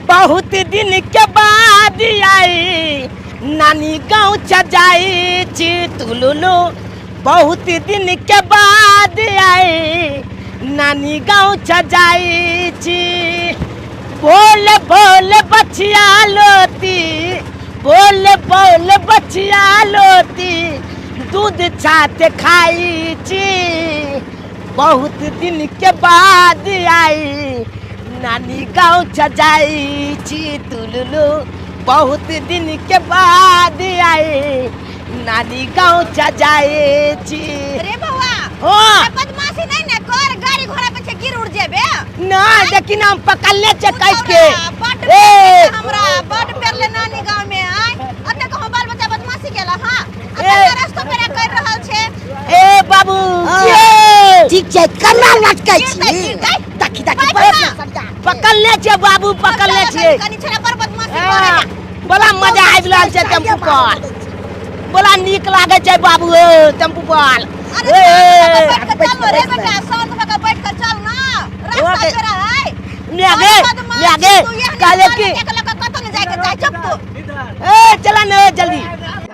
बहुत दिन के बाद आई नानी गाँव जाई छी तुलुलु। बहुत दिन के बाद आई नानी गाँव जाई छी। बोल बोल बचिया लोती, बोल बोल बचिया लोती, दूध छात खाई छी। बहुत दिन के बाद आई नानी गाँव जाई छी तुलुलु। बहुत दिन के बाद आई नानी गाँव जाई छी। रे बौआ, हो बदमाशी नहीं ने कर, गाड़ी घोड़ा पे गिर उड़ जेबे ना। देखी ना हम पकड़ले छे कस के। बड ए हमरा बड पेरले नानी गांव में आय अते कहो बाल बच्चा बदमाशी केला। हां अते रास्ता पे कर रहल छे। ए बाबू ठीक छै, कन्ना लटकै छी। देखी देखी पकड़ले छे बाबू, पकड़ले छे। कनी छेरा पर बदमाशी करे। बड़ा मजा आबि रहल छै टेम्पू पर, बड़ा नीक लागे छै बाबू टेम्पू पर। अरे बैठ के चल रे बेटा, शांत भ के बैठ के चल ना, रास्ता तेरा है। म्यागे म्यागे काले की कतो न जाय के चाहे, चुप तू। ए चला न जल्दी।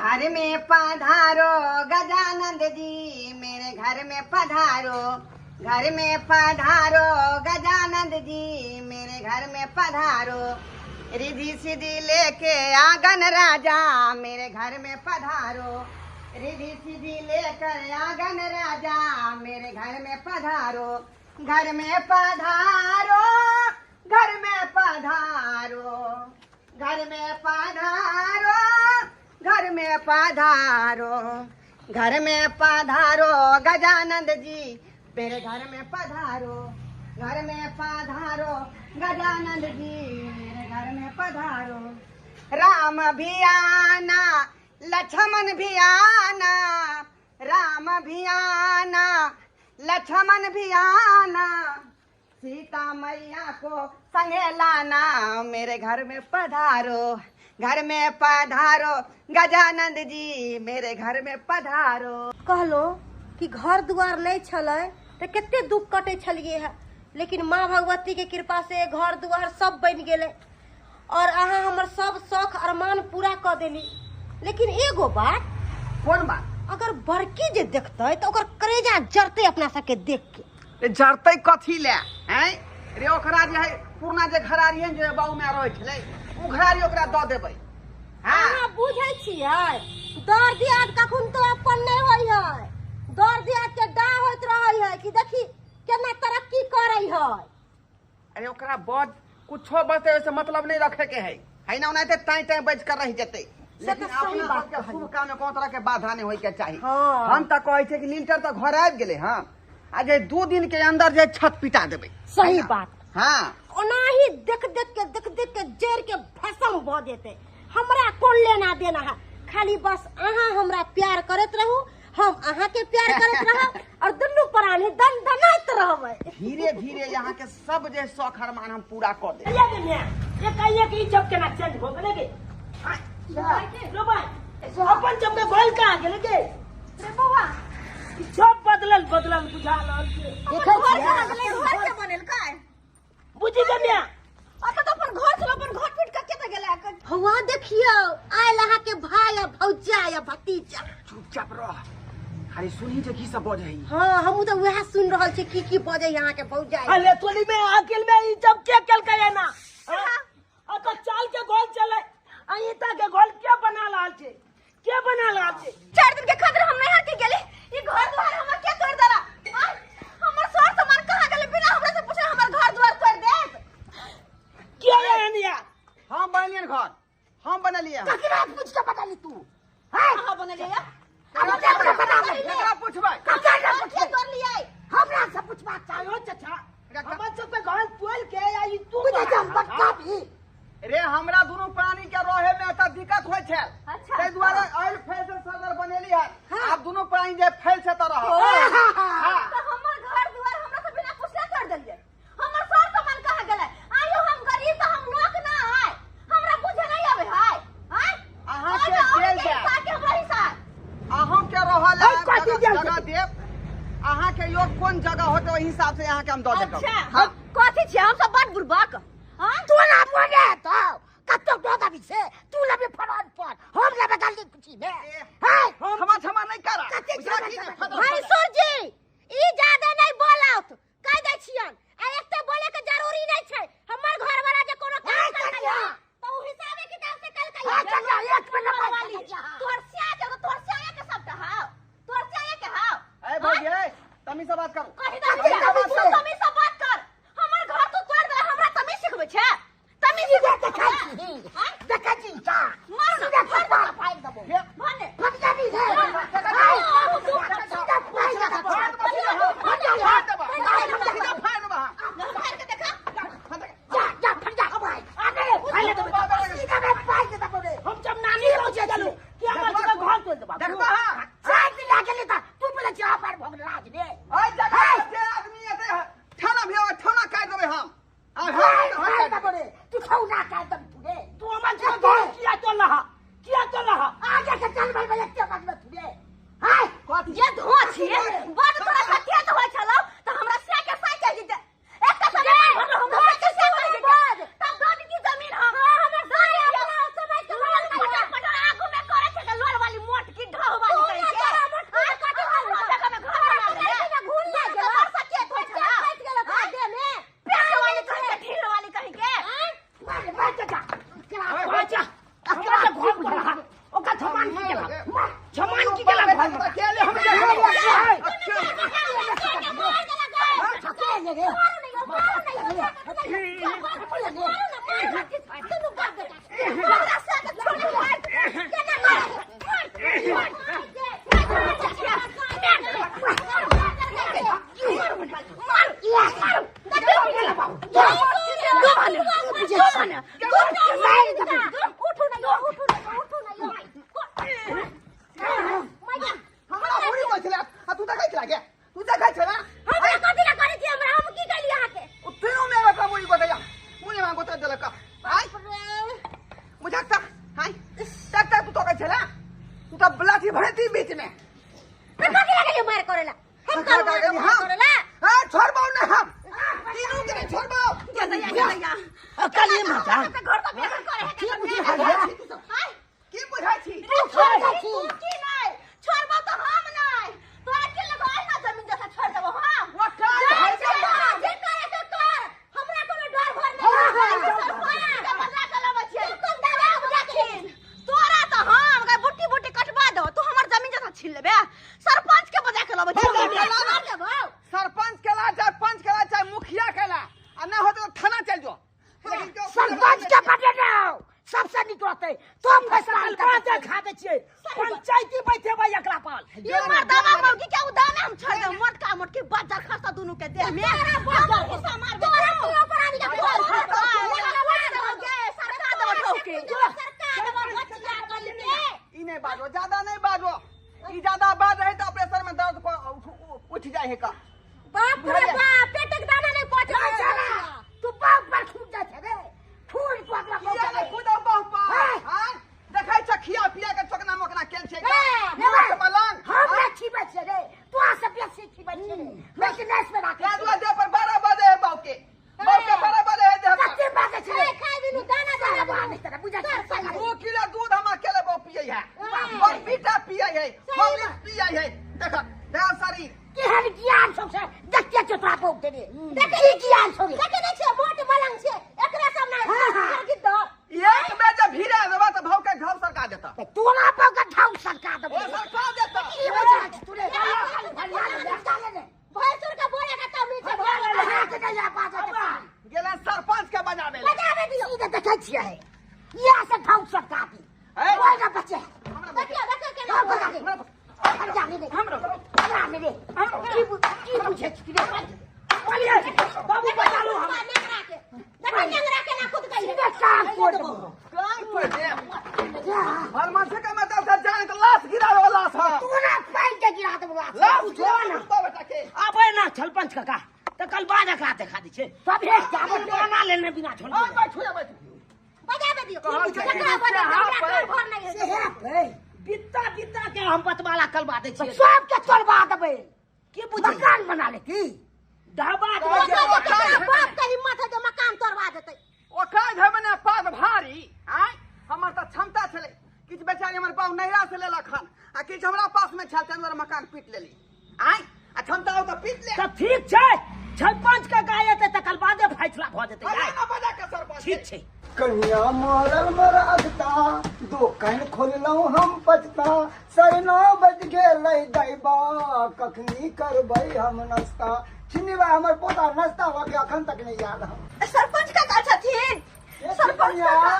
घर में पधारो गजानंद जी, मेरे घर में पधारो। घर में पधारो गजानंद जी, मेरे घर में पधारो। रिधि सिद्धि लेके आंगन राजा, मेरे घर में पधारो। रिधि सिद्धि लेकर आंगन राजा, मेरे घर में पधारो। घर में पधारो, घर में पधारो, घर में पधारो, घर में पधारो, घर में पधारो गजानंद जी, मेरे घर में पधारो। घर में पधारो गजानंद जी, मेरे घर में पधारो। राम भी आना लक्ष्मण भी आना, राम भी आना लक्ष्मण भी आना, सीता मैया को संगे लाना, मेरे घर में पधारो। घर में पधारो गजानंद जी, मेरे घर में पधारो। कहलो कि घर दुआर नहीं छलै तो कते दुख कटे छलिए है, लेकिन माँ भगवती के कृपा से घर दुआर सब बन गेलै और अहाँ हमर सब शौक अरमान पूरा क देली। लेकिन एगो बात। कौन बात? अगर बड़की जे देखते तो ओकर करेजा जरते अपना सबके देख के। जरते कथी ले हैं रे? ओकरा जे है पुरना जे घरारी है जे बाऊ में रहै छलै, उ घरारी ओकरा the देबै। हां अहाँ बुझै छियै, दर दियाद कखन तो अपन नहीं होय है, दर दियाद के डा होइत रहै है कि देखी केना तरक्की करै है। अरे ओकरा बज कुछो बजते ओइसे मतलब नहीं रखे के है ना, ओनाहिते ताई ताई बज कर रह जेतै। लेकिन अपना बात के शुभ काम में कोनो तरह के बाधा नहीं होय के चाही। हम त कहै छै कि लिंटर त घर आबि गेलै। हां आ जे 2 दिन के अंदर जे छत पिटा देबै। सही बात। हां ओनाही देख देख के देख देख के जड़ के भस्म भ जेतै। हमरा कोन लेना देना है, खाली बस अहाँ हमरा प्यार करैत रहू, हम अहाँ के प्यार करैत रहब और दुनू प्राणी दन दनाइत रहबै। धीरे धीरे यहाँ के सब जे शौक अरमान हम पूरा क देब। ये दुनिया ये कहिए कि जब केना चेंज हो गेलै गे। लो भाई अपन जब के गोल कहाँ गेलै गे? रे बौआ सब बदलल बदलल बुझा रहल छै। देखै घर कहाँ गेलै? घर के बनेलकै बुझी गे मियां। अतऽ तऽ अपन घर छल, अपन घर टूट के केतऽ गेलै? हौआ देखियौ आयल अहाँ के भाई आ भौजा आ भतीजा। चुपचाप रह, खाली सुनही जे की सब बजै। हां हमहूँ तऽ वएह सुन रहल छी की की बजै अहाँ के भौजा। अरे तोली में अकेल में ई जब के केलकै एना? हां अतऽ चाल के गोल चले, आ ईटा के गोल के बना रहल छै, के बना रहल छै? 4 दिन के खातिर हम नैहर के गेली, ई घर दुआर हमर के तोड़ देला? हमर सर सामान कहाँ गेलै? बिना हमरा से पूछले हमर घर दुआर तोड़ देत। के एहन या? हम बनेलियन घर, हम बनेलियै। ककरा पूछ के बनेली तू? अहाँ बनेलियै? ककरा पूछबै? ककरा पूछबै? तोड़ लियै। हमरा से पूछबाक चाही। आयो चचा, हमर सब के घर तोड़ के आ ई तू बुझै छै हम बड़का भी। रे हमरा दुनू प्राणी के रहे में एतऽ दिक्कत होइ छै, ताहि दुआरे आयल फैल से सदर बनेली है। आब दुनू प्राणी जे फैल से तऽ रहब। तऽ हमर घर दुआर हमरा से बिना पूछले तोड़ देलियै। हमर सर सामान कहाँ गेलै? आयो हम गरीब तऽ हम लोक ना है, हमरा बुझे नहीं आवे है। अहाँ के देल जाय, हमरा हिसाब अहाँ के रहल जगह देब। अहाँ के योग कोन जगह होते ओहि हिसाब से अहाँ के हम दऽ देब। अच्छा कथी छियै हम सब बड़ बुड़बक? तू ना बोले तो छी देखै छी चा मार ना, सीधा भर कपार फाड़ि देबो भने फट जाबी छै सीधा फाड़ि देबो सीधा फाड़ देबा। फाड़ के देखा। जा जा फट जा भाई आगे फाड़ि देबो सीधा मैं फाड़ि देबो रे। हम जब नानी पहुंचे गेलु कि हमर सबके घर तोड़ देबा। देखबा हाँ। चार दिन लागल त तू बोले छी पार भग राज रे। ओइ जगह से आदमी एते ठेला भी ठेला काटि देबै हम। आ फाड़ि फाड़ि देबो रे तू छौना काटि देब तू रे। तू हमर सबके घर किया तोड़ रहा किया तोड़ रहा आगे के चल भाई भाई के बात में तू रे। हाय जे धो छिए बड़ तोरा सत्य तो होय छलो त हमरा से के साइकिल जीते एकटा समय भरलो हम हमरा के से कहि देते तब दऽ दी जमीन हम। हमर सारे अपना समय के लोल पटर पटर आगू में करे छै के लोल वाली मोट की ढह वाली कहि के आ कथि हम जगह में घर बना ले घूल ले गेल बड़ सत्य होय छला फट गेल खा दे में पेट वाली कहि के ढील वाली कहि के। मार मार जा जा हमरा के घर पर रहा ओकर सामान की गेला सामान की गेला घर में अकेले हम हमरा होरी होइ छलै आ तू देखै छला गे तू देखै छला ओ तीनू में ओकरा मुड़ी गोतैया मुड़ी में गोतै देलक आय बुझक त हाय तक तक तू तोकै छला तू त लाठी भरती बीच में। हां छोड़बौ ने हम तीनू के नहीं छोड़बौ। अकली माता की बुझाइ छी छोड़बो तो हम नहीं तोरा के लगो आई ना जमीन जैसा छोड़ देबो हम। वो काज है जे करे से कर हमरा कोनो डर भर नहीं सरपंच के बदला के लबै छियै देखिन तोरा तो हम के बुट्टी बुट्टी कटवा दो तू हमर जमीन जैसा छीन लेबे सरपंच के बजा के लबै छियै। सरपंच के ला चाहे पंच के ला चाहे मुखिया के ला आ ना होते तो थाना चल जो। लेकिन सरपंच के बदले सबसे निक रहते तो फैसला कर खा दे छियै पंचायती बैठेबै एकरा पर। ये मर्दावा मौगी के उदाने हम छोड़ दे मोटका मोटकी बाजार खर्चा दुनु के देह में हमर हिस्सा मार दे तोरा के अपराधी के बोल सरकार देबो ठोके सरकार देबो बचिया गली के। ई नहीं बाजो ज्यादा नहीं बाजो ई ज्यादा बाज रहे तो ऑपरेशन में दर्द को उठ जाए है का। बाप रे बाप पेट के दाना नहीं पहुंच साला तू बाप पर खूब जा छै रे खून पकड़ा किया नहीं खुद बहुत पर हां देखै छ खिया पिया के चोकना मोकना केल छै मलंग हमरा छिबै छै रे तू आ सब बेसी छिबै छै रे मेंटेनेंस में राख क्या दुआ दे पर 12 बजे है बाप के 12 बजे है दे पर कते बाजे छै खाइ बिनु दाना दाना नहीं तरह बुझा छै 2 किलो दूध हम अकेले बाप पियै है और बीटा पियै है हॉर्लिक्स पियै है। देख देख शरीर केहन ज्ञान छौ से देखते छौ तोरा बहुत रे की ज्ञान छौ रे। देखे नै छै मोट मलंग छै एकरा सब ना कर दो एक बेर जब भिड़ा देबा त भाव के घाव सरका देता तोरा भाव के घाव सरका देबो ओ सरका देता की बुझा छै तू रे भैंसुर के बोले के तमीज छै हाथ नहीं आ बाजे गेला सरपंच के बजाबे ले बजाबे दियो ई देखै छियै या से घाव सरका दी कोई ना बचे। देखियो देखियो केना हमरा रे हमरा रे की बुझे छी रे बोलिए बाबू बचा लो हम नेंगरा के देखो नेंगरा के ना खुद कहिए सीधे कान फोड़ देबो कान फोड़ दे हर मनसे के मतलब से जान के लाश गिरा दो लाश। हां तोरा पाई के गिरा देबो लाश लाश गिरा ना बेटा के आबे ना छलपंच काका त कल बाद एकरा देखा दै छै सब एक जाबो बना लेने बिना छोड़ हां बैठो बैठो बजाबे दियो कहल छै जकरा बजा हमरा घर भर नहीं है से है बित्ता बित्ता के हम बतवाला कलवा दै छियै सबके तोड़वा देबै की बुझै मकान बना लेती ढाबा बाप के हिम्मत है जे मकान तोड़वा देतै। ओकरा धमे ने पाग भारी आय हमर त क्षमता छलै किछ बेचारी हमर बाप नैरा से लेलक हन आ किछ हमरा पास में छल तै दुआरे मकान पीट लेली आय आ क्षमता हो त पीट ले त ठीक छै सरपंच के गाय एतै तकर बादे फैसला भऽ जेतै। अरे ना बजा के सरपंच ठीक छै। कन्या मरल मरगता दोकान खोललहुँ हम पचता 9:30 बज गेलै दैबा कखनी करबै हम नाश्ता। छिन्नी बा हमर पोता नाश्ता लऽ के अखन तक नहीं आयल हन। सरपंच काका छथिन। सरपंच काका।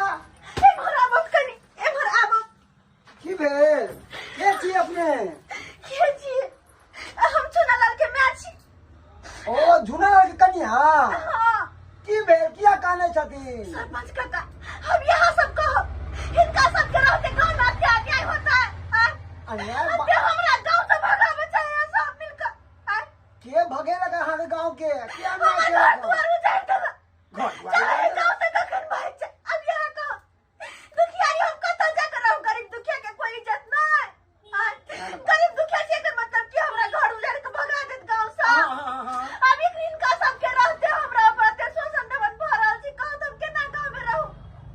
हम यहाँ सब कहो हिनका सब के रहते गाँव में क्या अन्याय होता है आय? अन्याय अब ते हमरा गाँव से भगावे चाहिए सब मिलकर आय? के भगे लगा अहाँके गाँव के के अन्याय हमर घर केलक? दुआर उजाड़ देला घर दुआर चाहे उजाड़ि देलक? गाँव से कखन भाग जाए। अब यहाँ कहो दुखियारी हम कतऽ जाकर रहू गरीब दुखिया के कोई इज्जत नहीं आय? गरीब दुखिया से एकर मतलब कि हमरा घर उजाड़ के भगा देत गाँव से हाँ, हाँ, हाँ, हाँ। अब एक हिनका सबके रहते हमरा ऊपर एते शोषण दमन भऽ रहल छै कहू तऽ हम केना गाँव में रहू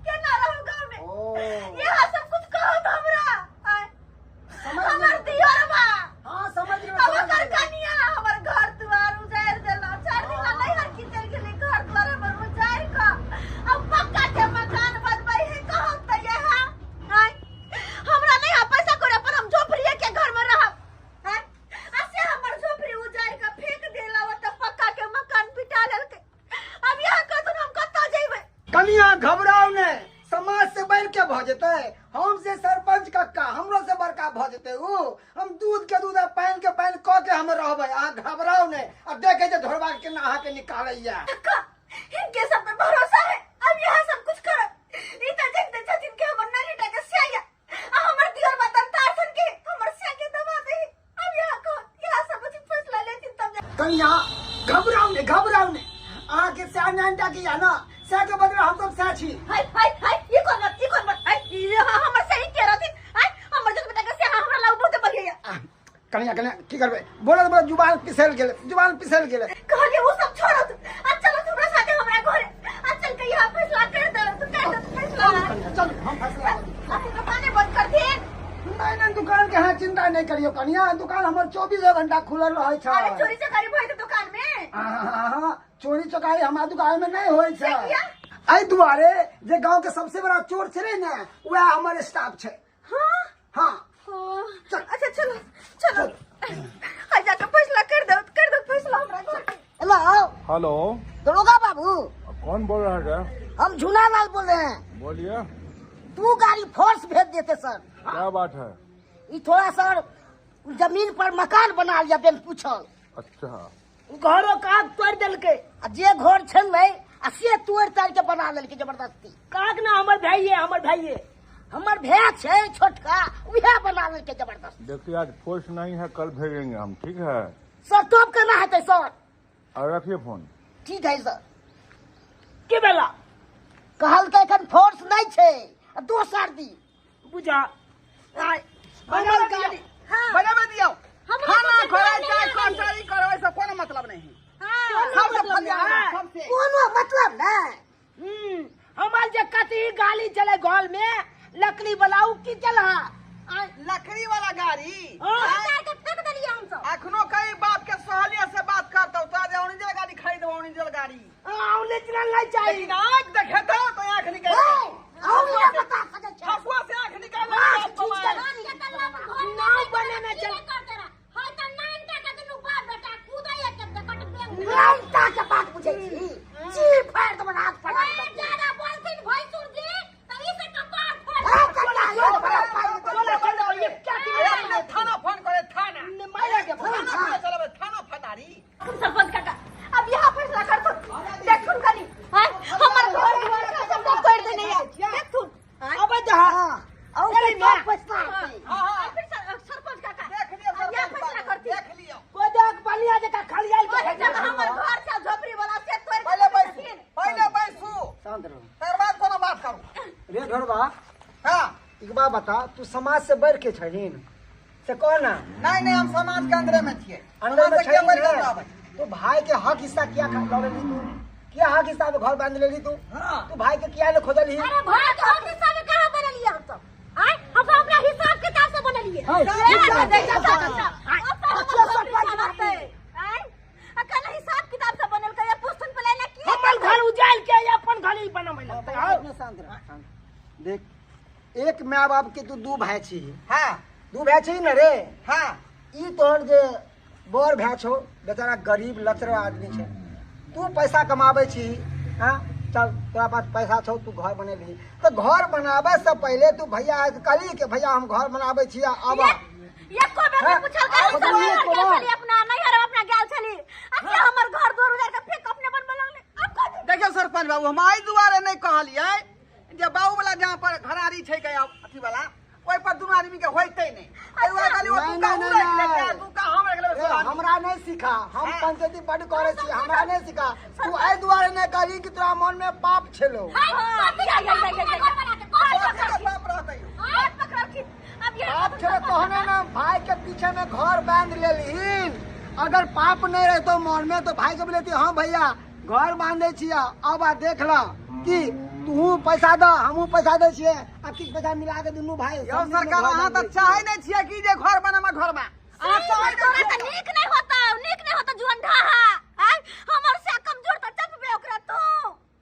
केना रहू गाँव में ओ यहाँ सब कुछ कहू तऽ हमरा आय, समझ हमर गेलियै। दियरबा हाँ समझ गेलियै, हमर समझ गेलियै। कनिया हमर घर दुआर उजाड़ि देला 4 दिना नैहर की चलि गेलै घर दुआर हमर उजाड़ि कऽ अब पक्का के मकान बनबै है कहू तऽ यहाँ आय, हमरा नहीं है पैसा कोई अपन हम झोपड़िए के घर में रहब आय, आ से हमर झोपड़ी उजाड़ि कऽ फेंक देला ओतऽ पक्का के मकान पिटा लेलकै अब यहाँ कतौ हम कतऽ जेबै। कनिया घबराउ ने, समाज से बढ़ के भऽ जेतै। हम से सरपंच कक्का हमरो से बड़का भऽ जेतै ऊ। हम दूध के दूध आ पानि के पानि कऽ के हम रहबै। अहाँ घबराउ ने आ देखे जे ढोरबा के केना अहाँके निकालैया। कक्का इनके सब पे भरोसा है अब यहाँ सब कुछ करब ई त जानते छथिन कि हमर नानी टा के सिया आ हमर दियर बतन तारसन के हमर सिया के दबा दे। अब यहाँ को यहाँ सब कुछ फैसला लेथिन तब कनिया घबराउ ने, घबराउ ने। अहाँके सएह नानी के या ना सएह के बदला हम सब सएह छी। हाय हाय हाय, ई कोन बात, ई कोन बात? हाय, ई हमर सही के रहथिन। हाय, हमर जत बेटा के सिया हमरा लग बहुत बढ़िया। आह, कनिया कनिया की करबै, बोलत बोलत जुबान पिसल गेलै, जुबान पिसल गेलै। कहलिए वो सब छोड़ो आ चलो हमरा साथे हमरा घरे आ चल के यहाँ फैसला कर दे तू कर दे फैसला। चलू कनिया चलू, हम फैसला करू। आप दुकाने बंद कर दे। नहीं नहीं, दुकान के यहाँ चिंता नहीं करियो कनिया, दुकान हमर 24 घंटा खुलल रहै छै। अरे चोरी चकारी भई दुकान में? हाँ, चोरी चकारी हमारा दुकान में नहीं होइ छै। किया? एहि दुआरे जे गांव के सबसे बड़ा चोर छलै ने वएह हमर स्टाफ छै। हाँ। हाँ। ओ, चल। अच्छा चलो चलो, आ जाके फैसला कर दो, कर दो फैसला हमरा घर के। हेलो। हेलो। दरोगा बाबू। कौन बोल रहा है क्या? हम झूनालाल बोल रहे हैं। बोलिए। दू गाड़ी फोर्स भेज देते सर। क्या बात है? ये थोड़ा सर जमीन पर मकान बना लिया बिन पूछल। अच्छा। घरो काग तोड़ देलकै आ जे घर छलै आ से तोड़ ताड़ के बना लेलकै जबरदस्ती। काक ना हमर भाई है, हमर भाई है। हमर भाय छै छोटका, उहे बना लेलकै जबरदस्ती। देखिए, आज फोर्स नहीं है, कल भेजेंगे हम, ठीक है? सर तब केना हेतै सर? और रखिए फोन। ठीक है सर। के बेला? कहलकै एखन फोर्स नहीं छै आ दोसर दिन। बुझा आय, हमर गाड़ी हाँ। बजाबे दियौ। हमरा खाना सबके खोराइ डर चाहे नहीं लागैया। कर्मचारी करबै से कोनो मतलब नहीं। हाँ। सबसे मतलब फलिया नहीं। सबसे कोनो मतलब नहीं। हमर जे कति गाली चले घर में लकड़ी वाला उ की चला? लकड़ी वाला गाड़ी? हाँ। उतार के फेंक देलियै हमसब। अखनो कई बाप के सहेलिया से बात करतौ तो आज ओनिजल गाड़ी खरीद, ओनिजल गाड़ी। ओरिजिनल नहीं चाहिए। लेकिन आँख देखेतौ तो आँख निकाल और नहीं बता सकै छै। हसुआ से आँख निकाल। आँख खींच के आँख के तल्ला पर घर नाव बनेने चल। कर तेरा हाय त नाइन टाका दुनू बाप बेटा कूदै के कट बेंग। नाइटा के बात बुझै छी, चीर फाड़ देबै हाथ पर। ओए ज्यादा बोलथिन भैंसुर जी त ई से कपार फोड़। ए कन्या, एक बड़ा पाई। चलो चलो, ये क्या अपने थाना फोन करे, थाना। मारा के थाना फोन चलाबे, थाना फटारी। सरपंच काका अब यहाँ फैसला कर दो। देखथुन कनी हाय हमर घर दुआर के सबटा तोड़ देने है देखथुन। अब जा। और अरे के माँ। फैसला हेतै? हाँ हाँ। फिर सरपंच काका देख लियौ। अब यहाँ सरपंच फैसला बाबू, करती। देख लियौ। कोई देख बलिया जका खलियाल के। ओहि जगह हमर घर छै झोपड़ी वाला से तोड़ पहिले बैसू, पहिले बैसू। शांत रहो। तकर बाद कोनो बात करू। रे ढोरबा। हाँ। एक बात बता, तू समाज से बढ़ के छहीन से कह ना। नहीं नहीं, हम समाज के अंदरे में छियै। अंदर में समाज से के छहीन बढ़ि के ने? रहबै? तो भाई के हक हिस्सा किया खा लेली तू? किया हक हिस्सा में घर बांध लेली तू? हाँ। तू भाई के किया ने खोजली? अरे भाई के हम हिसाब में कहाँ बनलिए हम सब? आय हम सब अपना हिसाब किताब से बनलिए। हाय, हिसाब देखियौ सरपंच बाबू। आय अकल हिसाब किताब से बनल के पुस्तन पे लेना की। हमर घर उजाल के अपन घर ही बनबै लगतै। आओ। अपने शांत रह, शांत। देख, एक माय बाप के तू दू भाई छी। हाँ। दू भाई छी न रे? हाँ। ई तोहर जे बड़ भाय छौ बेचारा गरीब लचर आदमी छै। तू पैसा कमाबै छी, हाँ, चल तोरा पास पैसा छौ, तू घर बनेलही तऽ घर बनाबै से पहिले तू भैया कहली कि भैया हम घर बनाबै छी आ आब। एको बेर हाँ, नहीं पूछल कर हाँ, सब नैहर बोलिए गेल कोना। छली अपना नैहर अपना गेल छली आ से हमर घर द्वार उजाड़ के फेंक अपने बनबे लगले। अब कथी? देखियौ सरपंच बाबू, हम एहि दुआरे नहि कहलियै जे बाबू वाला जहाँ पर घरारी छै के अथी वाला ओहि पर दुनू आदमी के होइते नहि। एहि दुआरे कहलियै, ओ नहीं, दूका नहीं, उ राखि नहीं, लेतै, नहीं। दूका हम राखि लेबै, ए, सोलह आदमी। हमरा नहीं सिखा, हम हाँ। पंचायती बड करे छी, हमरा नहीं सिखा। तू एहि दुआरे नहीं कहली कि तोरा मन में पाप छेलो। कथी के पाप रहतै यौ? पाप छेलो तहने ना भाई के पीछे में घर बांध लेलहीन। अगर पाप नहीं रहतो मन में तो भाई के बोलेती हाँ भैया घर बांधे छिया, अब आ देख ल कि तू पैसा द हमहू पैसा दै छियै आ किछु पैसा मिला के दुनू भाई यौ सब मिल के सरकार घर अहाँ तऽ बांधि लै चाहै नहि छियै कि जे घर बनामा घरमा अहाँ चाहै नहि छियै। नीक नहि होता, नीक नहि होता जुअन ढाहा। आय हमर से कमजोर त चपबे ओकरा तू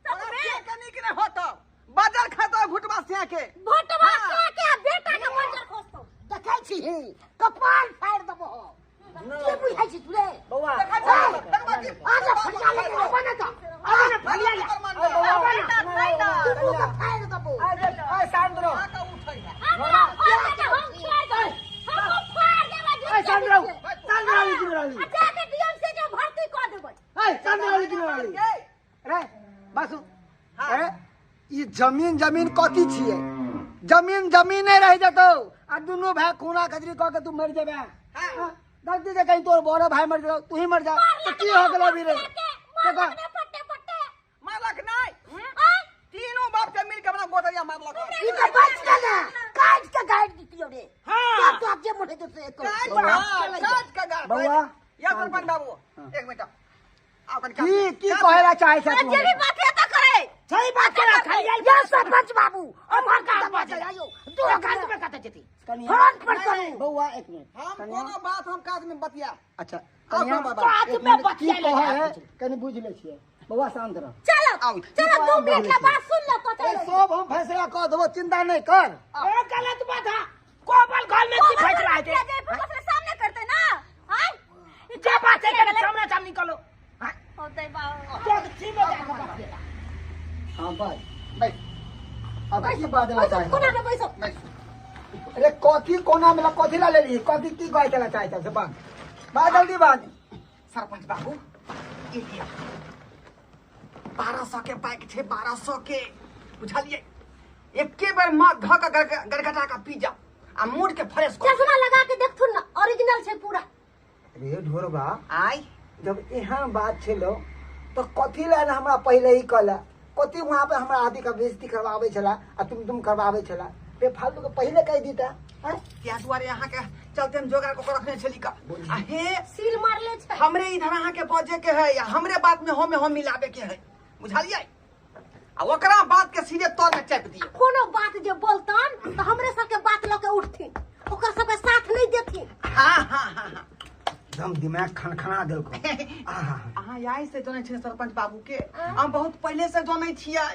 तोरा चपबे। से के नीक नहि होतौ, बजर खेतौ भुटबा से के। भोटवा से के बेटा के मंजर खोजतो। देखै छी कपाल फाड़ि देबो। की बुझै छी तू रे? बौआ देखै छी, देखबा की आजा फरिया ले आबा ना तऽ आबा ना फरिया ले बौआ, दुनू के फाड़ि देबो। आइ शांत रहो। अहाँके उठै है। हमरा फाड़ दे, हम फाड़ दे, हम फाड़ देबै। आइ शांत रहो, शांत रहली कि रहली? आ जाके डीएम से जो भर्ती कऽ देबै। आइ शांत रहली कि रहली? रे बासु, अरे ई जमीन जमीन कथी छियै? जमीन जमीन नहीं रह जेतौ आ दुनू भाई खूना खजरी कऽ के तू मरि जेबे। हाँ, गलती से कहीं तोर बड़ो भाई मर जेतौ, तू ही मर जा तो की हो गेलो अभी रे? देखो पट्टे पट्टे मारलक नहि, तीनू बाप के मिल के अपना गोदरिया मारलक। ई तऽ बच गेलै, काटि के गाड़ि दितियौ रे। हाँ। तो जे मोटे तो से काट के, काट के गाड़। बौआ। या सरपंच बाबू एक मिनट आओ कनी की की कहे ला चाहे छै तू? जे भी बात है तो करे। सही बात केला खाली या सरपंच बाबू अमहर का बात आयो दू गांठ में कत जेती कनिया। फ्रंट पर करू। बौआ एक मिनट हम कनिया। कोनो बात हम काज में बतिया। अच्छा आओ कनिया, बाबा। काज एक में मिनट, की बतिया ले कहे है कनी बुझ ले छियै। बौआ शांत रह। चलो आओ। चलो 2 मिनट के बात सुन लो तो ए, चलो। सब हम फैसला कऽ देबो, चिंता नहीं कर। ए गलत बात है, कोबल घर में की फैसला है? जे फैसला सामने करते ना। हां जे बात है के सामने सामने निकलो। हां होते बाबू तो छी में जाके बात है। हाँ बस बैठ। अब की बात ला चाहे? कोना में बैसो। अरे कथी कोना में ला कथी ला लेली? कथी की कहे चला चाहे से बात बात जल्दी बात। सरपंच बाबू ई लिया 1200 के बाइक छे, 1200 के बुझलिए। एके बेर माथ धऽ के गड़गड़ा के पी जाओ आ मूड के फ्रेश कर। चश्मा लगा के देखथुन ना, ओरिजिनल छै पूरा। रे ढोरबा आय जब यहाँ बात छेलो तो कथी ला ना हमरा पहले ही कहला, कथी वहाँ पे हमरा आदि का बेइज्जती करवावे छला आ तुम तुम करवावे छला, बेफालतू के पहले कह दीता। हैं? त्या दुआरे अहाँ के चलते हम जोगाड़ कऽ रखने छली का। आ हे सील मारले छै। हमरे इधर अहाँ के बजे के है या हमरे बात में हम मिलावे के है, बुझलिए? आ ओकरा बात के सीधे तौर में चापि दियौ। कोनो बात जे बोलतन तो हमरे सबके बात लऽ के उठथिन, ओकर सबके साथ नहीं देथिन। हाँ हाँ हाँ हाँ एकदम दिमाग खनखना देलको। आहा अहाँ याही से जनै छियै सरपंच बाबू के, हम बहुत पहले से जनै छियै,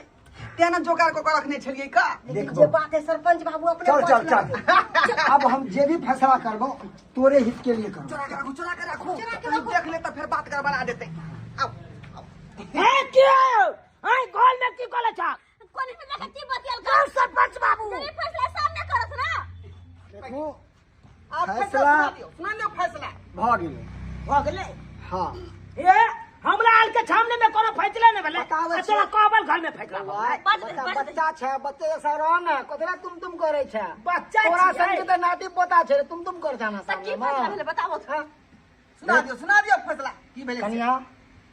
तें ने जोगाड़ कऽ के रखने छलियै का। लेकिन देखबो। जे बात है सरपंच बाबू अपने चल चल पक्ष चल लड़थिन। अब हम जे भी फैसला करबो तोरे हित के लिए करबो। चोरा के राखू, चोरा के राखू, देख ले तऽ फेर बात गड़बड़ा देतै। आउ आउ। ए की आइ घर में की कहले छा? कोनी में जाके की बतियल चल सरपंच बाबू जे फैसला सामने करत ना। देखो आब फैसला फैसला सुना दियौ, सुना दियौ फैसला। भऽ गेलै। भऽ गेलै? हाँ। ए हमरा आल के सामने में कोनो फैसला नहीं भेलै। बताबै आ तोरा छियै। कहबल घर में फैसला भऽ गेलै। बच्चा बच्चा छै, बच्चे जैसा रह ना, कथरा तुम तुम करै छै। बच्चा तोरा छियै। संग के तऽ नाती पोता छै, तुम तुम कर जाना तऽ की फैसला भेलै बताबो। हाँ। सुना दियौ, सुना दियौ फैसला की भेलै से। कनिया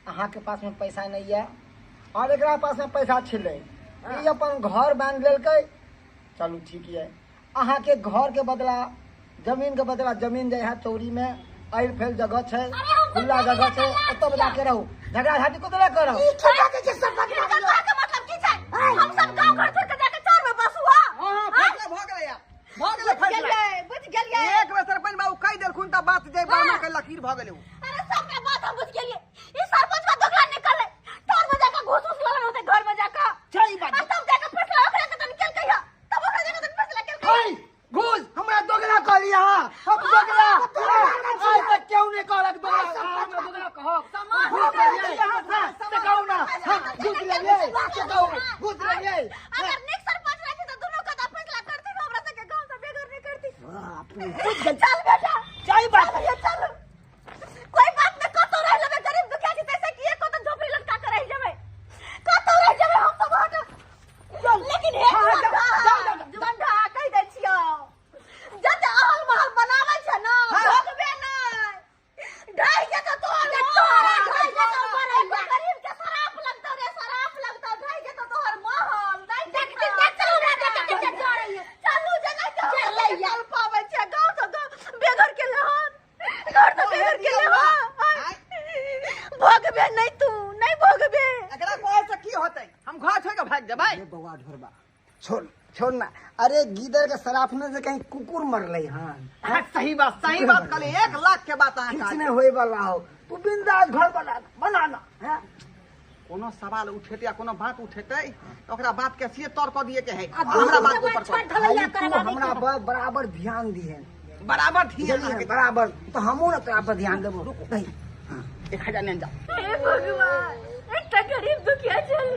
अहाँ के पास में पैसा नहीं है और एकरा पास में पैसा छलै, ई अपन घर बांध लेलकै। चलू ठीक है, अहाँ के घर के बदला जमीन के बदला जमीन जे है चौरी में ऐल फैल जगह छै, खुला जगह छै, ओतऽ जाके रहू, झगड़ा झाटी कतऽ करब? ई की बात छै सरपंच हिनकर बाबू? कहै के मतलब की छै? हम सब गांव घर छोड़ के जाके चौर में बसू। हां हां फैसला भऽ गेलै यार, भऽ गेलै फैसला। बुझ गेलियै। एक बेर सरपंच बाबू कहि देलखुन तऽ बात जे बामा के लकीर भऽ गेलै उ। अरे सबटा बात हम बुझ गेलियै। ई सरपंच बा दोगला निकललै, चौर में जाके घुस घुस लगल होतै घर में जाके। सही बात। आ तब जाके फैसला ओकरा के तन केलकै ह, तब ओकरा जाके तन फैसला केलकै। ऐ घुस हमरा दोगला कहली अहाँ, हम दोगला आइ तक केहू नहि कहलक दोगला, हमरा दोगला कहब। घुस लेलियै, से कहू ना, हम घुस लेलियै, से कहू, घुस लेलियै। अगर नीक सरपंच रहती तऽ दुनू के तऽ फैसला करती, हमरा सबके गांव से बेघर नहीं करती। बुझ गेल। चल बेटा, सही बात। चल भैया, चल। कोई बात नहीं, कतौ रह लेबै, गरीब दुखिया छी तैसे किए कतौ झोपड़ी लटका के रह जेबै, कतौ रह जेबै हम सब हट। लेकिन हे बौआ ढोरबा, छोड़ छोड़ ना। अरे गीदड़ के सराफने से कहीं कुकुर मरलै हन। हाँ, सही बात, सही बात कहले, 1 लाख के बात अहाँ किछु कहलियै। नहि होय वाला हो, तू बिंदास घर बना बना ना। हैं? कोनो सवाल उठेतै या कोनो बात उठेतै तऽ ओकरा बात के से तर कऽ दिए के है, आ हमरा बात दुनू ऊपर छठ कर ढलैया खाली तू करबाबै हमरा के। पर बराबर ध्यान दिहेन। बराबर ध्यान बुझलियै? बराबर तऽ हमहूँ ने तोरा पर ध्यान देबो। नहीं 1000 ने जाओ। हे भगवान, एकटा गरीब दुखिया छल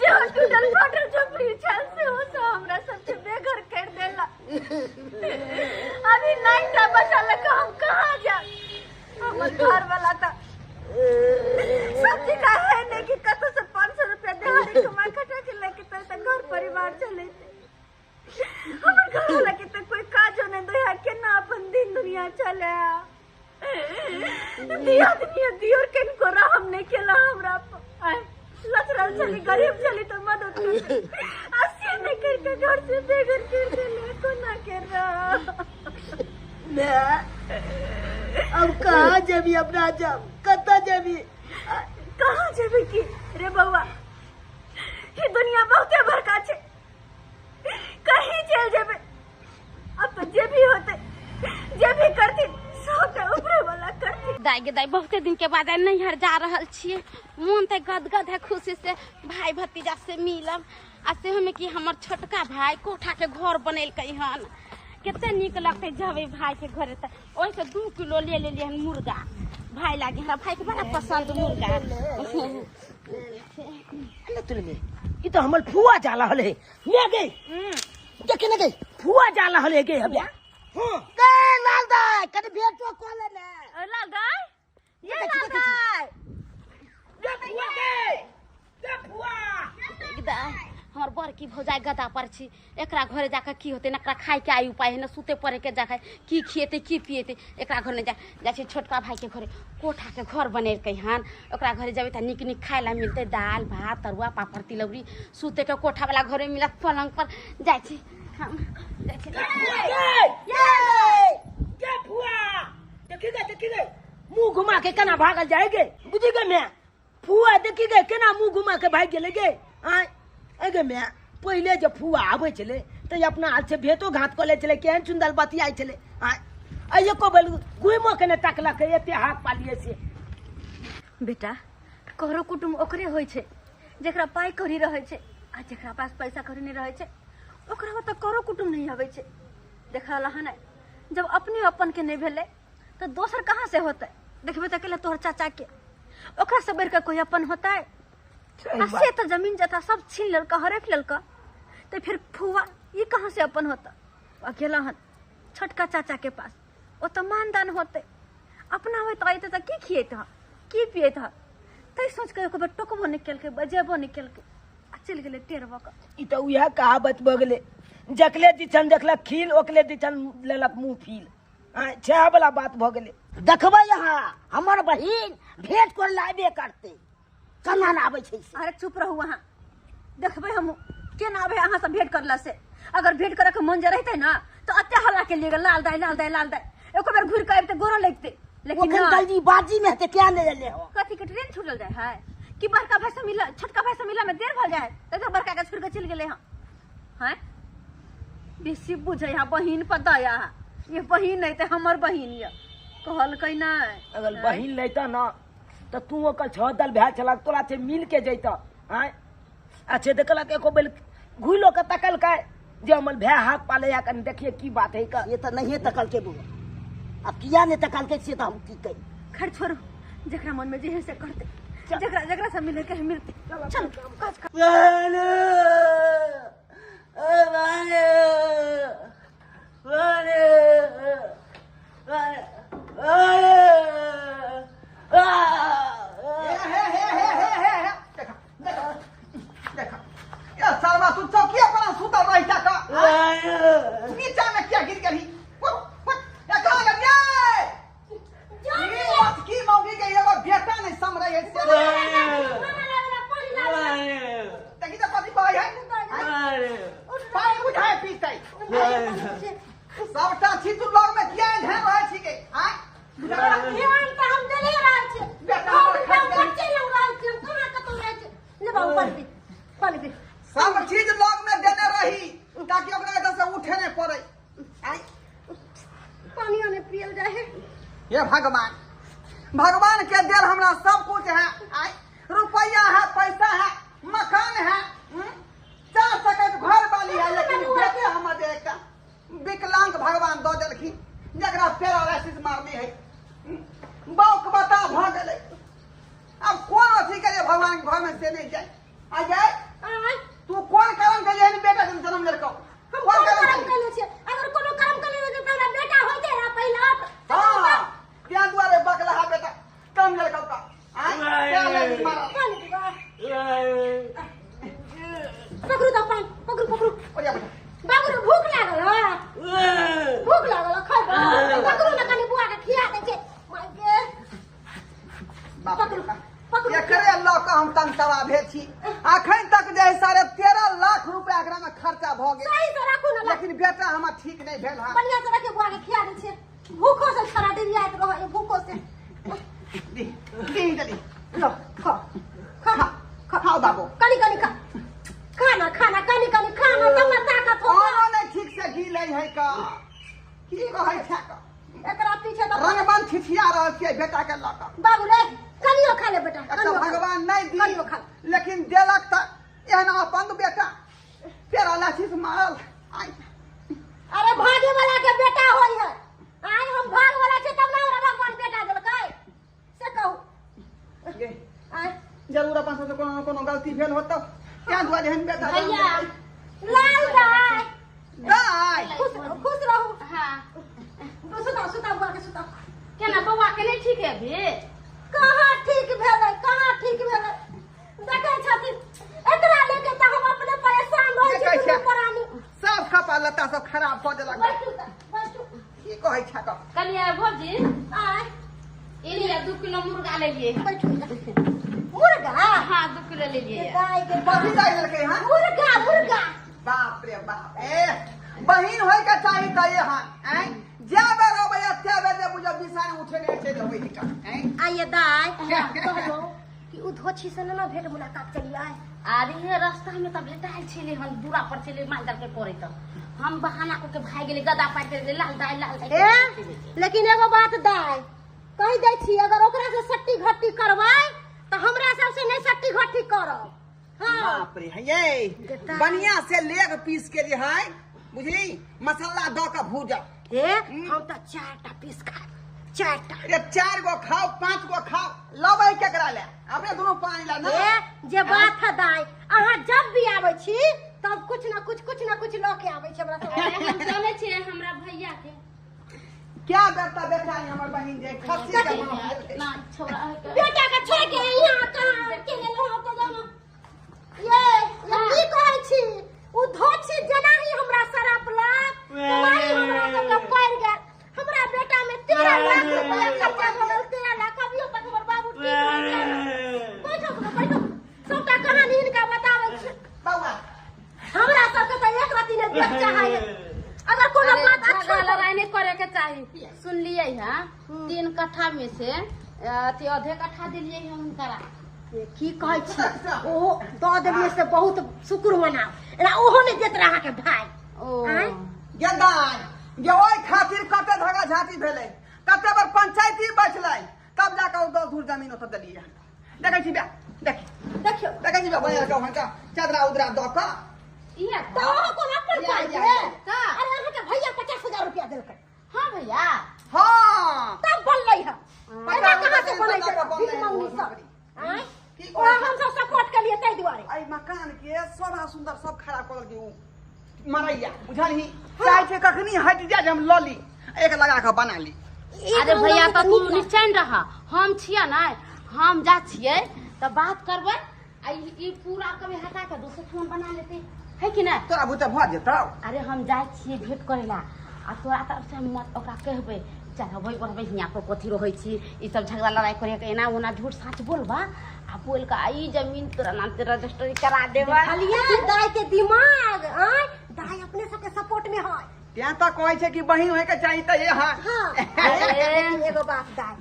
जे हम टूटल फाटल झोपड़ी छल से ओ सब हमरा सबके बेघर कर देला। अभी नहीं टा बचा लग हम कहाँ जा। हमर घर वाला त सब चीज का है नहीं कि कतौ से 500 रुपया दिहाड़ी कमा खटा के लेके त घर परिवार चलेते। हमर घर वाला के त कोई काजो नहीं दे है, केना अपन दिन दुनिया चले। दिया दुनिया दियोर किनको रहम नहीं केला हमरा पर। आय, लचरल छली, गरीब छली तो मदद कर अस्सी नहीं करके घर से बेघर कर देले, कोना के रह। मैं अब कहाँ जेबी अपना जब कतऽ जेबी? कहाँ जेबी की रे बउआ, ये दुनिया बहुते बड़का छे, कहीं चल जेबे। अब तो जे भी होते जे भी करती सबटा ऊपरे वाला करती। दाई गे दाई, बहुते दिन के बाद नैहर जा रहल छियै, मोन तऽ गदगद है खुशी से भाई भतीजा से मिलब। आ से हमें कि हमर छोटका भाई कोठा के घर बनेलकै हन, कते नीक लगतै जबै भाई के घरे। तऽ ओहिसँ 2 किलो ले लेलियै हन मुर्गा, भाई लागे हमरा भाई के बड़ा पसंद मुर्गा। ई तऽ हमर फुआ जा रहल है। मैं गई देखे न गई फुआ जा रहल है गे हबिया। हां गे लाल दाई कनि भेटो कऽ ले ने। लाल दाई, ये लाल दाई, ये फुआ गे, ये फुआ। दाई हमर बड़की भौजाई गदा पर छी, एकरा घरे जाके की होतै, न एकरा खाय के आइ उपाय है, न सुते पड़े के जाके की खिएतै की पिएतै। एकरा घर नहि जा जाइ छै छोटका भाई के घरे, कोठा के घर बनेलकै हन, ओकरा घरे जेबै तऽ नीक नीक खाय ला मिलतै, दालि भात तरुआ पापड़ तिलौरी, सुते के कोठा वाला घरे मिलत, पलंग पर जाइ छी हम, जाइ छी। गे फुआ देखी गे, देखी गे मुंह घुमा के केना भागल जाय गे, बुझी गे मैं फुआ देखी गे केना मुंह घुमा के भागि गेलै गे। आय गे मैं पहिले जे फुआ आबै छलै तऽ अपना हाथ से भेंटो घात कऽ लै छलै, केहन सुन्दर बतियाइ छलै। आय एको बेर घुइमो के नहि तकलकै, एते हाथ पालियै से। बेटा करो कुटुम ओकरे होइ छै जेकरा पाइ कौड़ी रहै छै, आ जेकरा पास पैसा कौड़ी नहि रहै छै ओकरा ओतऽ करो कुटुम नहि आबै छै। देखल हन जब अपने अपन के नहि भेलै तऽ दोसर कहाँ से होतै। देखबै तऽ अकेले तोहर चाचा के, ओकरा से बढ़ि कऽ कोई अपन होतै? आ से तऽ जमीन जथा सब छीन लेलकै, हड़प लेलकै, तऽ फिर फुआ ई कहाँ से अपन होतै? अकेला हन छोटका चाचा के पास, ओतऽ मानदान होतै, अपना होइत अयतै तऽ की खियैत हँ की पियैत हँ। तै सोच कऽ एको बेर टोकबो नहि केलकै, बजेबो नहि केलकै, आ चलि गेलै टेढ़ भऽ कऽ। ई तऽ उएह कहावत भऽ गेलै, जकले दिसन देखलक खील ओकले दिसन लेलक मुँह फील, सएह वाला बात भऽ गेलै। देखबै अहाँ हमर बहिन भेंट कर लाबे करतै, केना ने आबै छै से। अरे चुप रहू अहाँ, देखबै हम केना आबै अहाँ सब भेंट करला से। अगर भेंट करे के मन जे रहतै ना तऽ एते हल्ला के लिए लाल दाई लाल दाई लाल दाई, एको बेर घुरि कऽ आबितै गोरो लगितै। लेकिन ओखन जल्दी बाजी में हेतै क्या नहि एलै हो। कथी के ट्रेन छूटल जाय है कि बड़का भाई से मिला छोटका भाई से मिला में देर भऽ जाय, तऽ बड़का के छोड़ि कऽ चलि गेलै हँ। हैं बेसी बुझै है बहिन पर दया, ये बहिन नहीं तऽ हमर बहिन ये कहलकै नहि। अगर बहिन लैता ना तऽ तू ओकर छह दल भए छलक तोरा से मिल के जैता। आँय अच्छे देखलक एको बेर घुइलो के तकलकै जे हमर भाय हाथ पाले या कनि देखिए की बात है का। ये तऽ नहिये तकलकै बौआ, आब किया नहि तकलकै से तऽ हम की कही। खैर छोड़ू, जकरा मन में जे है से करते, जकरा जकरा से मिले के मिलते। चल काज कर। हे हे हे हे हे हे, देखा देखा देखा, ये साला तू चौकिया पर सुतल रही था का नीचा में क्या गिर गेली? ये कहाँ गेल ये? ई की मौगी के एगो बेटा नहीं समरै है से। देखी तऽ कथी कहै है, पानि बुझाय पीतै सबटा छी तू लग में किया ध्यान रहै छी के? आँय ध्यान तऽ हम देले रहल छी, बेटा हम हमर खा गेल। बच्चे लग रहल छी, हम कहाँ कतौ रहै छी। ले बाबू पानि पी, पानि पी। सब हे भगवान, भगवान के दिल हमरा सब कुछ है, आय रुपया है, पैसा है, मकान है, चार सकत घर वाली है, लेकिन बेटे हमर एकटा विकलांग भगवान दऽ देलखिन जकरा पैरालिसिस मारने है, बौक बता भऽ गेलै। अब कोन अथी करे भगवान के घर में से नहीं जाए। आ जाए तू कोन कारण के लिए बेटा जन्म लेलकौ? हम कोन कर्म केने छियै? अगर कोनो कर्म केने रहतै त हमरा बेटा होइते रहा पहिला। हां, त्या दुआरे बकला बेटा कम लेलकौ का। आय पैरालिसिस मारल। पकड़ू त पान, पकड़ू पकड़ू। ओरिया बेटा। बाबू रे भूख लागल है, भूख लागल खैबा। पकड़ू न कनी बुआ के खिया दै छै। माय गे पकड़ू पकड़ू। एकरे लऽ कऽ हम तंग तबाह भेल छी। अखन तक जे 13.5 लाख रुपया एकरा में खर्चा भऽ गेल। सही से राखू न, लेकिन बेटा हमर ठीक नहीं भेल हँ। बढ़िया से रखे बुआ के खिया दै छै। भूखो से छड़ा डिरियाइत रहै, भूखो से। दी दी जल्दी लो खा खा खा खाओ बाबू। कनी कनी खा, खाना खाना कनी कनी खाना तब न ताकत हो। कोनो नहीं ठीक से घी लै है का की कहै छै का? एकरा पीछे तो रंगबन छिछिया रहल छियै बेटा के लऽ कऽ। बाबू रे कनियो खा ले बेटा, कनियो। भगवान नहीं दी कनियो खा, लेकिन देलक त एहन अपन बेटा पैरालिसिस मारल। अरे भागे वाला के बेटा होई है। आय हम भाग वाला छै तब ना हमरा भगवान बेटा देलकै से कहू। आय जरूर अपन सबसे कोनो कोनो गलती भेल होतौ क्या दुआरे एहन बेटा भैया। लाल दाय दाय खुश खुश रहू। हां सुता सुता बुआ के सुता। केना बौआ के नहीं ठीक है अभी? कहाँ ठीक भेलै, कहाँ ठीक भेलै? देखै छथिन एकरा लेके तऽ हम अपने परेशान रहै छी दुनू प्राणी। सब कपड़ा लत्ता सब खराब कऽ देलक। बैठू बैठू। की कहै छै का? कनिया भौजी आय ई लिअ 2 किलो मुर्गा ले लिए। बैठू। मुर्गा? हां 2 किलो ले लिए। दाय के कथी दाय देलकै हां? मुर्गा मुर्गा। बाप रे बाप, ए बहिन होय के चाही त ये हां। आय जा बेर अबैया ते बेर जे बुझ बिसाने उठेने चलि अबै हिका। आइए दाय कहलो कि उ धोछी से ना भेंट मुलाकात करिए। अरे ये रास्ता में त भेटाइल छेले हन, दूरा पर छेले माल दर के करे त हम बहाना को के भाग गेले, गदा पाट के लाल दाय लाल दाय। ए लेकिन एगो बात दाय कहि दै छी, अगर ओकरा से सट्टी घट्टी करवाय त हमरा सब से नहीं सट्टी घट्टी करब। हां बाप रे हे बढ़िया से लेग पीस के जे है बुझली, मसाला द के भूजा। ए हम त 4टा पीस खाब, 4टा। रे 4 गो खाओ 5 गो खाओ, लबै केकरा ले अपने दोनों पानी ला ना। ए जे बात है दाय, अहाँ जब भी आबै छी तब कुछ ना कुछ ल के आबै छी हमरा सब। हम जानै छी हमरा भैया के क्या बेटा बेटा हमर बहिन जे खस्सी के ना छोड़ा बेटा के छोड़ के यहां कहां के लेलो हो तो जानो। ये की कहै छी उ धोछी जेना ही हमरा सरापलक तुम्हारी हमरा सबके पड़ गेल। हमरा बेटा में 13 लाख रुपया खर्चा भऽ गेल, 13 लाख। अभियो तक हमर बाबू ठीक नहीं भेल। बैठो बैठो, सबटा कहानी हिनका बताबै छी। बौआ हमरा सबके तऽ एक रति नहि देख चाहै। अगर कोनो बात अच्छा लड़ाई नहीं करे के चाही। सुनलियै हां 3 कट्ठा में से अथी आधे कट्ठा देलियै हम हुनकरा। की कहै छी ओहो दऽ देलियै से बहुत शुक्र मनाउ, एना ओहो नहि देत रहा के भाई। ओ गेदाय जे ओहि खातिर कते झगड़ा झांटी भेलै, कते बेर पंचायती बैठलै तब जाके ओ 10 धूर जमीन ओतऽ देलियै। देखै छी बे देखी देखियौ देखै छी बे बनिया के हुनका चदरा उदरा दऽ कऽ इहे तऽ अहाँ कोन अपन पाइ के? अरे अहाँके भैया 50,000 रुपया देलकै। हां भैया हां तब बनलै हँ। एना कहाँ से बनै छै भीख मंगनी सब? आँय ओकरा हम सब सपोर्ट केलियै ताहि दुआरे। एहि मकान के शोभा सुंदर सब खराब कऽ देलकै उ मरैया, बुझलही? चाहै छै कखनी हटि जाय जे हम लऽ ली, एक लगा कऽ बना ली। अरे भैया तऽ तू निश्चैन रह, हम छियै ने, हम जा छियै तऽ बात करबै आ ई पूरा कभी हटा के दोसर ठाम बना लेतै है कि नहि? तोरा बुते भऽ जेतौ। अरे हम जाइ छियै भेंट करै ला आ तोरा तरफ से हम मत ओकरा कहबै चढ़बै बढ़बै हियाँ पर कथी रहै छी ई सब झगड़ा लड़ाई करे के एना ओना झूठ साँच बोलबा आ बोल के ई जमीन तोरा नाम से रजिस्ट्री करा देबा। देखलियै दाय के दिमाग? आँय दाय अपने सबके सपोर्ट में है। तें तऽ कहै छै कि बहिन होय के चाही तऽ ये हां। हां एगो बात दाय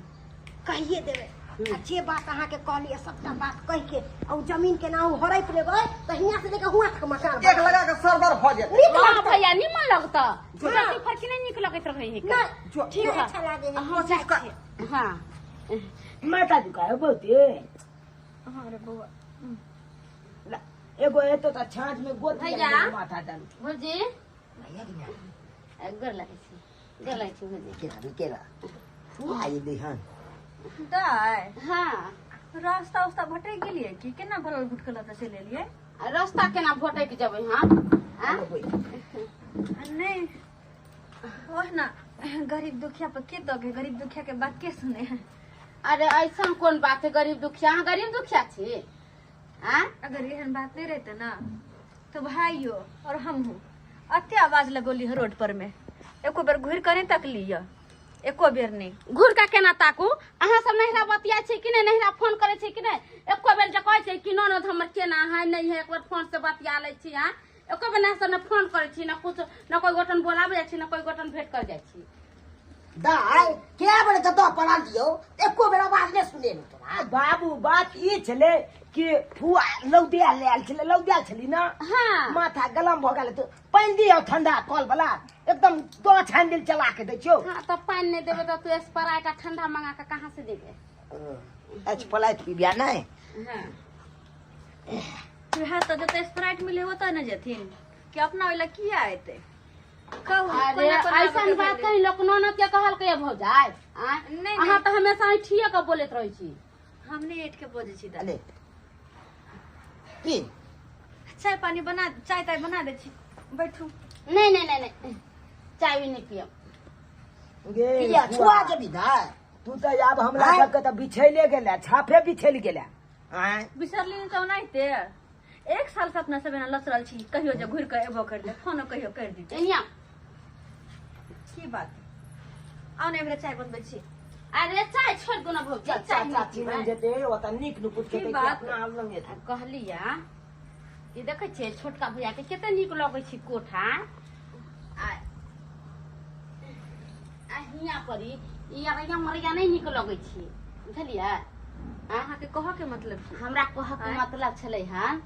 कहिए देबै, आ जे बात अहाँ के कहलियै सबटा बात कहि के आ उ जमीन के नाम हड़प लेबै तऽ हियाँ से लेके हुआँ तक मकान एक लगा के सरबर भ जेतै। नीक हाँ लगतै। भैया निमन लगता, जूता फरकी नहीं नीक लगैत रहै है। नहि, ठीक है। अच्छा लागे है। हम जाइ छियै। हाँ माथा दुखायो बहुते। हाँ रे बौआ। ला, एगो एतो त छाँछ में गोद भैया। माथा दर्द। भौजी भैया कि ना? गोर लगै छी, गोर लगै छी भौजी। केना केना फुआ एलै हन? दाय, हाँ रास्ता उस्ता भटक गेलियै कि केना भरल भुटकल तऽ चलि एलियै? रास्ता केना भटक जेबै हम? आँ? नहीं ओह ना, गरीब दुखिया पर के दगे, गरीब दुखिया के बात के सुने है? अरे ऐसा कोन बात है गरीब दुखिया? अहाँ गरीब दुखिया छी? आँ? अगर एहन बात नहीं रहते ना तो भाइयो और हमहू अते आवाज लगौली है रोड पर में, एको बेर घुर के नहीं तकली है, एको बेर नहीं। घुर के केना ताकू? अहाँ सब नहिरा बतिया छी कि नहि? नहिरा फोन करै छी कि नहि? एको बेर जे कहै छै कि ननद हमर केना है नहीं है, एक बेर फोन से बतिया लै छी। अहाँ एको बेर नहि सब ने फोन करै छी, न कुछ, न कोई गोटन बोलाबै जाइ छी, न कोई गोटन भेंट कर जाइ छी। दाइ के बेर जतऽ पड़ल दियौ एको बेर आवाज नहि सुनेलहुँ तोरा। बाबू बात ई छलै कि फुआ लौदिया ले आयल छलै, लौदिया छली ना। हाँ। माथा गलम भऽ गेल तऽ पानि दियौ ठंडा कल वाला, एकदम दो छानि देल चला के दै छियौ। हाँ तऽ पानि नहि देबै तऽ तू स्प्राइट आ ठंडा मंगा के कहाँ से देबै? स्प्राइट पीबिया नहि? हाँ वएह तऽ जतऽ स्प्राइट मिले ओतऽ ने जेथिन कि अपना ओहि लए किया एतै? कहू। अरे कोना कोना ऐसन आबैके बात भेलै? कहीं लोक ननद के कहलकै भौजाइ? आँय? नहि, अहाँ तऽ हमेशा ऐठिए के बोलैत रहै छी। हम नहि ऐठ के बजै छी दाइ। अरे की चाय पानी बना, चाय ताय बना दै छी, बैठू। नहीं नहीं नहीं नहीं, चाय भी नहीं पियब। गे किया फुआ, छुआ जेबी दाइ? तू तऽ आब हमरा आँय? सबके तऽ बिछैले गेला, छाफे बिछैल गेला। आँय? बिसरली नहि तऽ ओनाहिते एक साल से अपना सब एना लचरल छी, कहियो जे घुरि कऽ एबो कर दे, फोनो कहियो कर दी। यहाँ की बात? आउ ने, एमहरे चाय बनबै छी। अरे चाय छोड़ दो ना भौजी, चाचा चाय नहीं चाची पीबै। लग जेतै ओतऽ नीक नुकुत की खेतै कि बात? अपना लग जेतै। आ कहलिया ई देखै छियै छोटका भैया के कते नीक लगै छै कोठा। आ आ हियाँ पर ई अरैया मरैया नहि नीक लगै छै, बुझलियै? अहाँके कहऽ के मतलब की? हमरा कहऽ के आँय? मतलब छलै हन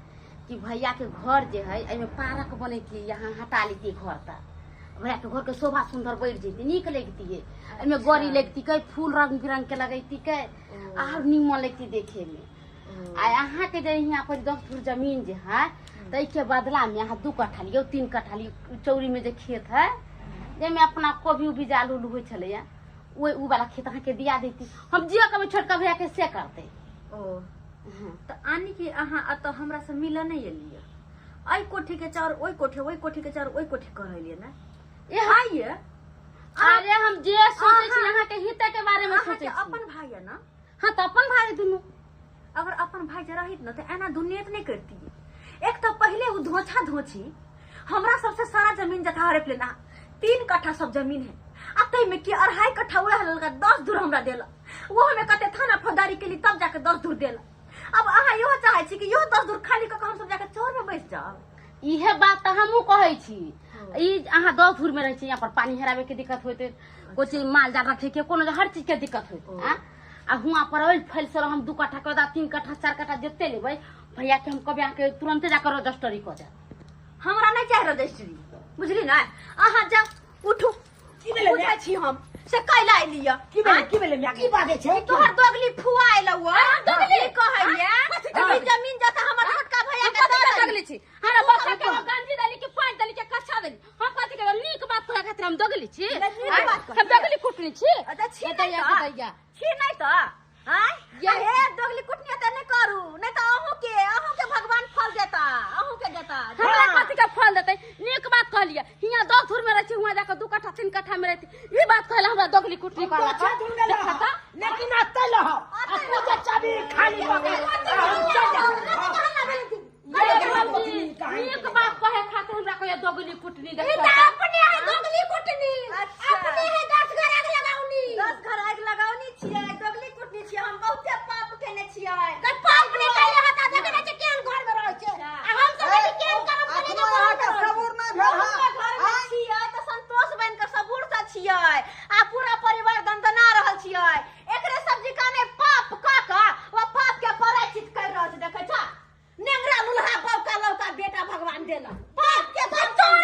कि भैया के घर जे है एहिमे पार्क बनैतियै, यहाँ हटा लेतियै घर तऽ भैया के घर के शोभा सुंदर बढ़ि जैतै, नीक लगितियै। एहिमे गड़ी लगितिकै, फूल रंग बिरंग के लगैतिकै, आर नीमन लगती देखे में। आ अहाँके जे यहाँ पर 10 धूर जमीन जे है ताहिके बदला में अहाँ 2 कट्ठा लियौ, 3 कट्ठा लियौ। चौरी में जे खेत है जाहिमे अपना कोबी उबी जाल उल होइ छलैया, ओहि उ वाला खेत अहाँके दिया दैती। हम जे कहबै छोटका भैया के से करतै। ओ तऽ आनी कि अहाँ एतऽ हमरा से मिलऽ नहि एलियै? एहि कोठी के चाउर ओहि कोठी, ओहि कोठी के चाउर ओहि कोठी कहलियै ने? ए आइये अरे हम जे सोचै छी अहाँके हिते के बारे में सोचै अहाँके छी। अपन भाई है ना? हाँ तऽ अपन भाई दुनू। अगर अपन भाई जे रहित न तऽ एना दुनियत नहीं करती। एक तो पहले वो धोछा धोछी हमरा सबसे सारा जमीन जथा हड़प लेना, 3 कट्ठा सब जमीन है, आ तै में कि 2.5 कट्ठा वह लगा 10 दूर हमरा देला, वो हमें कते थाना फौजदारी के लिए तब जाके 10 दूर देला। अब अहाँ इहो चाहे छी कि इहो 10 दूर खाली कऽ के हम सब जाके चौर में बैस जाउ? इहे बात तऽ हमहूँ कहै छी। ई अहाँ 10 धूर में रहै छी, यहाँ पर पानी हेराबे के दिक्कत होइत, कोइ चीज माल जाल रखे के कोनो हर चीज के दिक्कत होइत। आ हुआँ पर ओहि फैल से हम 2 कट्ठा के 3 कट्ठा 4 कट्ठा जते लेबै भैया के हम कहबै अहाँके तुरंते जाकर रजिस्ट्री कऽ देत। हमरा नहीं चाही रजिस्ट्री, बुझली ना? अहाँ जा उठू। की भेलै? बुझै छी हम से कैला एलियै। की भेलै? की भेलै माय? की बाजै छै? तोहर दोगली फुआ एलौ दोगली कहैया कि जमीन जथा हमर छोटका भैया के कथी दऽ के देली। दोगली छी? हमरा बच्चा के हम गंजी देली कि पानि देली कि कच्छा देली? हम कथी के नीक बात तोरा खातिर हम दोगली छी? नीक आँय? बात हम दोगली कुटनी छी? अच्छा, छी नहि दैया तऽ। के दैया। छी नहि तऽ आँय? ये- हे दोगली कुटनी तऽ नहि करू, नहि तऽ अहूँ के भगवान फल देता, अहूँ के देता। हमरा कथी के फल देतै? नीक बात कहलियै, हियाँ 10 धूर में रहै छी, हुआँ जाके 2 कट्ठा 3 कट्ठा में रहै छी। ई बात कहले हमरा दोगली कुटनी कहलक। अच्छा धूर में रहब, लेकिन अतै रहब आ तू जे चाबी खाली कऽ के हम चलि जायब। नीक बात कहे खातिर हमरा कहियो दोगली कुटनी ई देखत। तऽ अपने है दोगली कुटनी, अच्छा। अपने है 10 घर आग लगाउनी। 10 घर आगि लगाउनी छियै, दोगली कुटनी छियै, हम बहुते पाप केने छियै। तऽ पाप नहि कैले हता, देखै नहि छै केहन घर में रहै छै, आ हम सब कहै छी केहन करम करै अखनो अहाँके सबूर नहि भेल हँ? घर में छियै तऽ संतोष बनि कऽ सबूर से छियै आ पूरा परिवार दनदना रहल छियै। एकरे सब जी काने पाप कऽ कऽ ओ पाप के प्रायश्चित कर रहल छै। देखै छ नेंगरा लुल्हा बौका लौका बेटा भगवान देलक पाप के। संतोष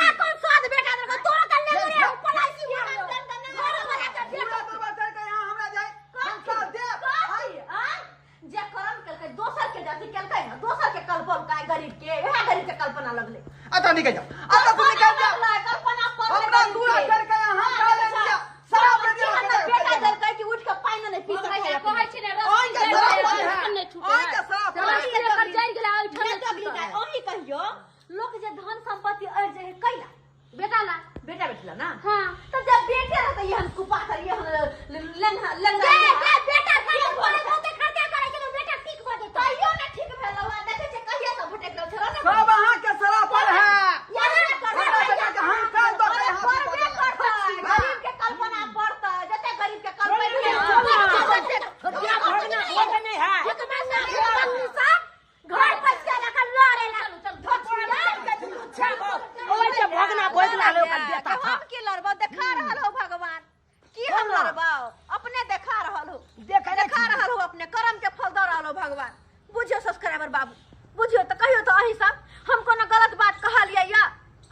ड्राइवर बाबू बुझियो तऽ कहियो तऽ अहीं सब हम कोनो गलत बात कहलियै या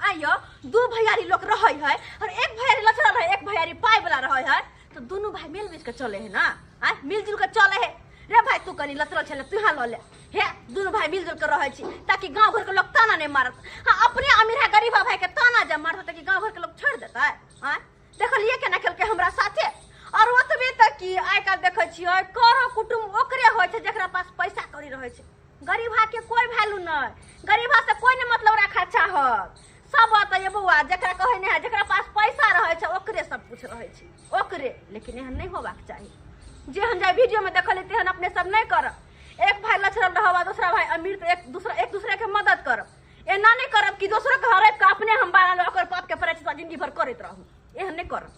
आइयो दू भैयारी लोक रहै है और एक भैयारी लचरल है एक भैयारी पाइ वाला रहै है तऽ दुनू भाई मिल मिल के चले है ना आय मिलजुल के चले है रे भाई तू कनी लचरल छले तू यहाँ लऽ ले हे दुनू भाई मिलजुल के रहै छी ताकि गाँव घर के लोग ताना नहीं मारत। हाँ अपने अमीर है गरीब भाई के ताना जब मारत ताकि गाँव घर के लोग छोड़ देतै। आय देखलियै केना केलकै हमरा साथे। और ओतबे तक कि आइ काल्हि देखै छियै करो कुटुम्ब ओकरे होइ छै जकरा पास पैसा कौड़ी रहै छै। गरीबा के कोई वैल्यू नहीं, गरीबा से कोई नहीं मतलब रखा चाहत। सब बताइए बौआ जकरा कहै नहीं है जकरा पास पैसा रहै छै ओकरे सब कुछ रहै छै ओकरे। लेकिन एहन नहीं होबाक चाही। जे हम जाय वीडियो में देखलियै तेहन अपने सब नहीं करब। एक भाई लचरल रहब आ दूसरा भाई अमीर तो एक दूसरे के मदद करब। एना नहीं करब कि दोसरो के हड़प के अपने हम बारह ओकर पाप के प्रायश्चित जिंदगी भर करैत रहू, एहन नहीं करब।